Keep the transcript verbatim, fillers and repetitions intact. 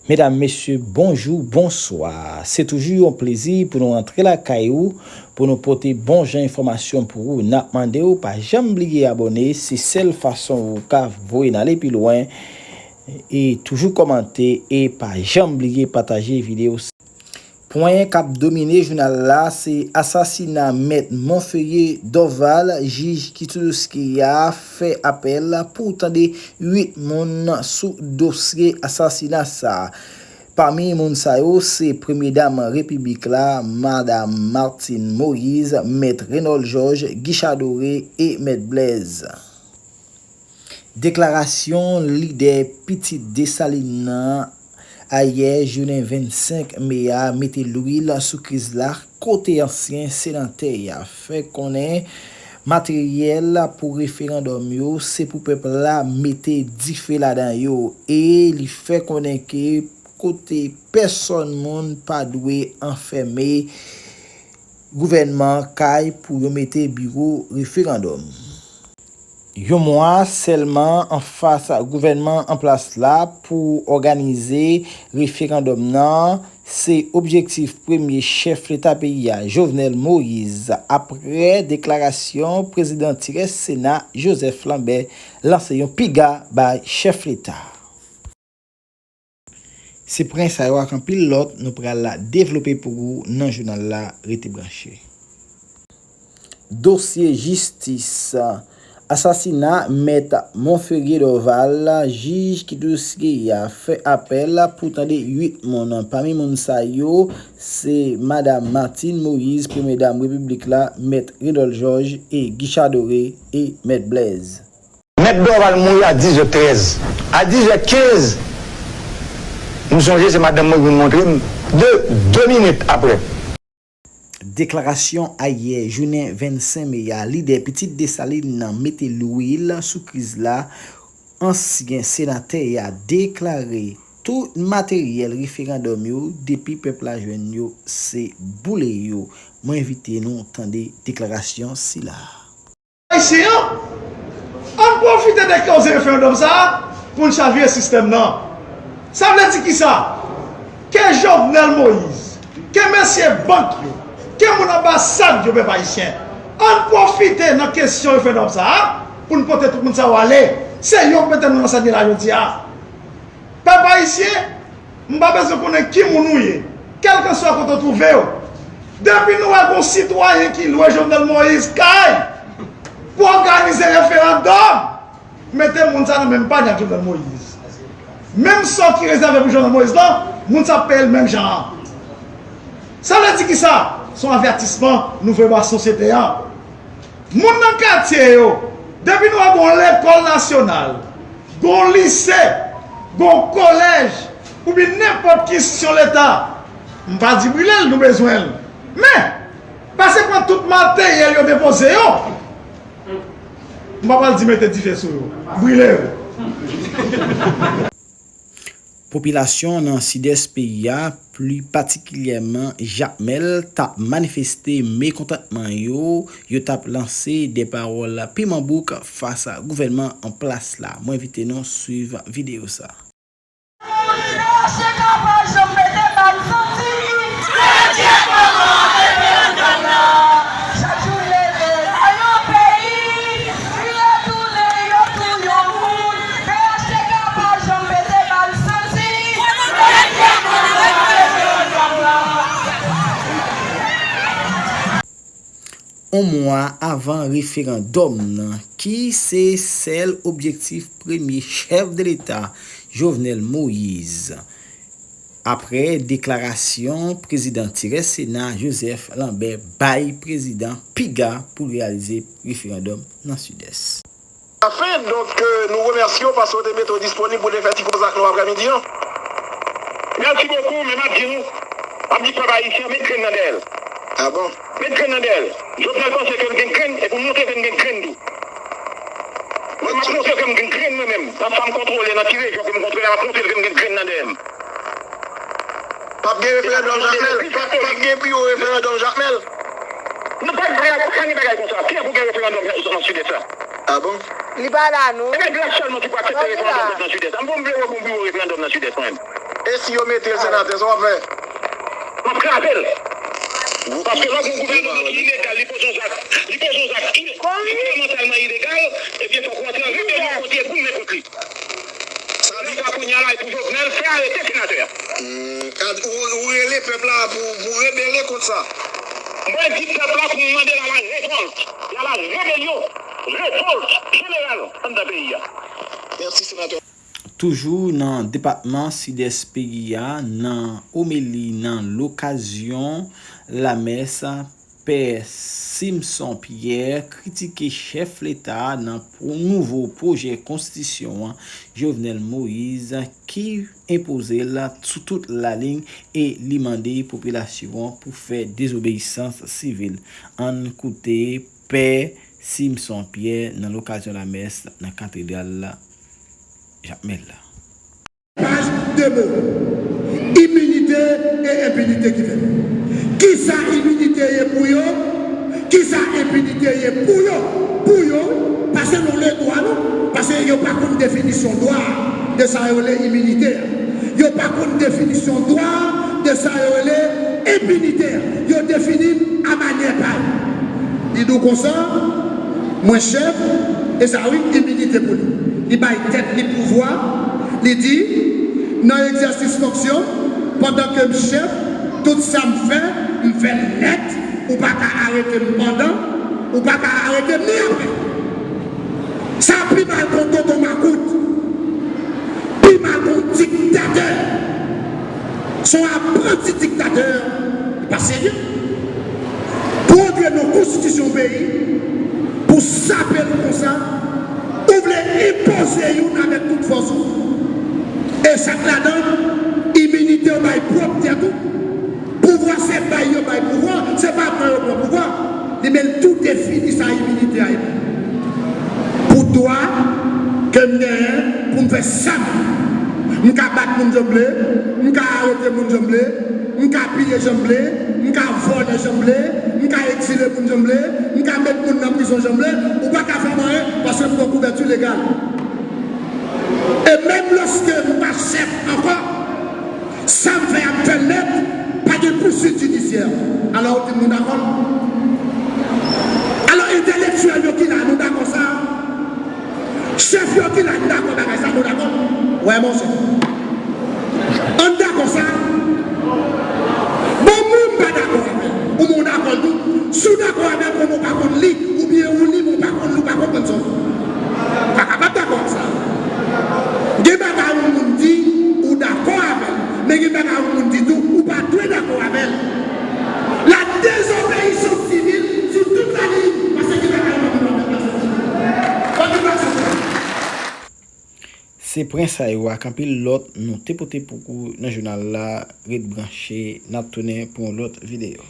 Medam, mesye, bonjou, bonswa. Se toujou yon plezi pou nou antre lakay ou, pou nou pote bon jan enfòmasyon pou ou. N ap mande w pa janm bliye abòne, se sèl fason ou ka voye n ale pi lwen. E toujou kòmante e pa janm bliye pataje videyo. Pwen k ap domine jounal la se asasina Mèt Monferrier Dorval, jij ki sou dosye a fè apèl pou tande uit moun sou dosye asasina sa. Pami moun sa yo, se Premye Dam Repiblik la, Madam Martine Moïse, Mèt Renold Georges, Guy Chadoré e Mèt Blaise. Deklarasyon lidè Pitit Desalin nan ayè, jounen vennsenk me a, mete lwil sou kriz la, kote ansyen senatè a fè konnen materyèl pou referandòm yo, se pou pèp la mete dife ladan yo, e li fè konnen ke kote pèsòn moun pa dwe anfème gouvènman kay pou yo mete biwo referandòm. Yon mwa sèlman anfas gouvènman an plas la pou òganize referandòm nan, se objektif premye chèf leta peyi a, Jovenel Moïse, apre deklarasyon prezidan tirès Sena, Joseph Lambert, lanse yon piga bay chèf leta. Se pwen sa yo ak anpil lòt nou pral devlope pou ou nan jounal la, rete branche. Dosye jistis. Asasina Mèt Monferrier Dorval, jij ki dosye a fè apèl pou tande uit moun. Pami moun sa yo, se Madam Martine Moïse, Premye Dam Repiblik la, Mèt Renold Georges e Guy Chadoré e Mèt Blaise. Mèt Dorval mouri a dizè trèz. A dizè kenz, m sonje se madanm mwen ki vin montre m, de, de minit apre. Deklarasyon ayè, jounen vennsenk me a, lidè Pitit Desalin nan mete lwil sou kriz la. Ansyen senatè a deklare tout materyèl referandòm yo, depi pèp la jwenn yo, se boule yo. Mwen envite nou tande deklarasyon sila. Ayisyen an, ann pwofite de koze referandòm sa a pou n chavire sistèm nan. Sa vle di kisa? Ke Jovenel Moïse, ke mesye bank yo, ke moun anbasad yo, pèp ayisyen, ann pwofite nan kesyon referandòm sa a pou n pote tout moun sa yo ale. Se yo k mete nou nan sa n ye la jodi a. Pèp ayisyen, m pa bezwen konnen ki moun ou ye, kèlkanswa kote w twouve w. Depi nou wè gon sitwayen ki lwe Jovenel Moïse kay pou òganize referandòm, mete moun sa nan menm pany ak Jovenel Moïse. Menm sa w ki rezève pou Jovenel Moïse lan, moun sa ap peye l menm jan an. Sa vle di kisa? Se yon avètisman nou voye ba sosyete an. Moun nan katye yo, depi nou wè gon lekòl nasyonal, gon lise, gon kolèj, oubyen nenpòt ki enstitisyon leta, m pa di brile l, nou bezwen l. Men, pase pran tout materyèl yo depoze yo. M pa pral di mete dife sou yo, brile yo. Popilasyon nan sidès peyi a, pli patikilyèman Jakmèl, t ap manifeste mekontantman yo. Yo t ap lanse de pawòl piman bouk fas a gouvènman an plas la. Mwen envite nou swiv videyo sa. P H T K pa janm mete bal santi. Chak jou leve, la yon peyi, li retounen, yo touye yon moun. P H T K pa janm mete bal santi. On mwa avan referandòm nan, ki se sèl objektif premye chèf de leta, Jovenel Moïse, apre deklarasyon prezidan tirès Sena Joseph Lambert bay prezidan piga pou reyalize referandòm nan Sidès. Afen, donk, euh, nou remèsye w paske w te mete w disponib pou w te fè ti koz ak nou aprèmidi an. Mèsi bokou, men m ap di nou, m ap di pèp ayisyen an, met grenn nan dèyè l. Ah bon? Met grenn nan dèyè l. Jovenel panse ke l gen grenn, e pou l montre ke l gen grenn tou. Mwen, m ap montre ke m gen grenn mwen menm. Nan sa m kontwole, nan ki rejyon ke m kontwole, m ap montre l ke m gen grenn nan dèyè m. P ap gen referandòm Jakmèl? P ap gen pi wo referandòm Jakmèl? Nou pa gen bagay, pa gen bagay konsa. Kiyès pou gen referandòm nan Sidès la? Ah bon? Li pa la, non. E nèg la sèlman ki pou aksepte referandòm nan Sidès la. M bon, m vle wè yon pi wo referandòm nan Sidès mwen menm. E si yo mete l senatè, sa w ap fè? M ap kraze l. Paske lè w gen yon gouvènman ki ilegal, li poze yon zak, li poze yon zak i-, fondamantèlman ilegal, ebyen, fòk w antre an rebelyon kont li e goumen kont li. Sa vle di kounye a la, e pou Jovenel fè arete senatè a. Hmm, kad-, ou, ou rele pèp la pou, pou rebele kont sa? Mwen di pèp la pou mande la la revòlt, la la rebelyon, revòlt jeneral anndan peyi a. Mèsi, senatè. Toujou nan depatman Sidès peyi a, nan omeli nan lokazyon lamès, Pè Simson Pierre kritike chèf leta a nan pwo-, nouvo pwojè konstitisyon an, Jovenel Moïse, ki enpoze l sou tout lalin e li mande popilasyon an pou fè dezobeyisans sivil. Ann koute Pè Simson Pierre nan lokazyon lamès nan katedral Jakmèl la. Paj de mo. Iminite e enpinite ki fèt. Kisa iminite ye pou yo? Kisa enpinite ye pou yo? Pou yo, paske nou le dwa, non? Paske yo pa konn definisyon dwa de sa yo rele iminite a. Yo pa konn definisyon dwa de sa yo rele enpinite a. Yo defini l a manyè pa yo. Li di w konsa, mwen chèf, e sa wi, iminite pou li. Li bay tèt li pouvwa, li di, nan egzèsis fonksyon, pandan ke m chèf, tout sa m fè, m fè l nèt, ou pa ka arete m pandan, ou pa ka arete m ni apre. Sa pi mal ke yon tonton makout, pi mal ke yon diktatè. Se yon apranti diktatè, li pa serye. Pou antre nan konstitisyon peyi, pou sape l konsa, ou vle enpoze youn avèk tout fòs ou. E sa k ladan, iminite w bay pwòp tèt ou. Pouvwa se bay yo bay pouvwa, se pa pran yo pran pouvwa. Li menm tou defini sa iminite a ye. Pou dwa ke m genyen pou m fè sa m vle. M ka bat moun jan m vle, m ka arete moun jan m vle, m ka piye jan m vle, m ka vòlè jan m vle, m ka egzile moun jan m vle, m ka met moun nan prizon jan m vle, ou pa ka fè m anyen paske m gen kouvèti legal. E menm lòske m pa chèf ankò, sa m fè, y ap fè l nèt, pa gen pousuit jidisyè. Alò, ou di m nou dakò l? Alò, entèlektyèl yo ki la, nou dakò sa? Chèf yo ki la, nou dakò bagay sa, nou dakò l? Wè, monchè. Ann dakò sa? Bon, mwen, m pa dakò avè l. Ou menm, ou dakò l tou? Si w dakò avè l, kòman w pa konn li? Oubyen ou li, men w pa konn li, w pa konprann sa w fè. Ou pa kapab dakò ak sa. Gen bagay yon moun di, ou dakò avè l. Men gen bagay yon moun di tou, ou pa dwe dakò avè l. La désobéissance civile sur toute la ligne. Paske gen bagay yon moun ap fè. Pa gen aksepte. Se pwen sa yo ak anpil lòt nou te pote pou ou nan jounal la. Ret branche, n ap tounen pou yon lòt videyo.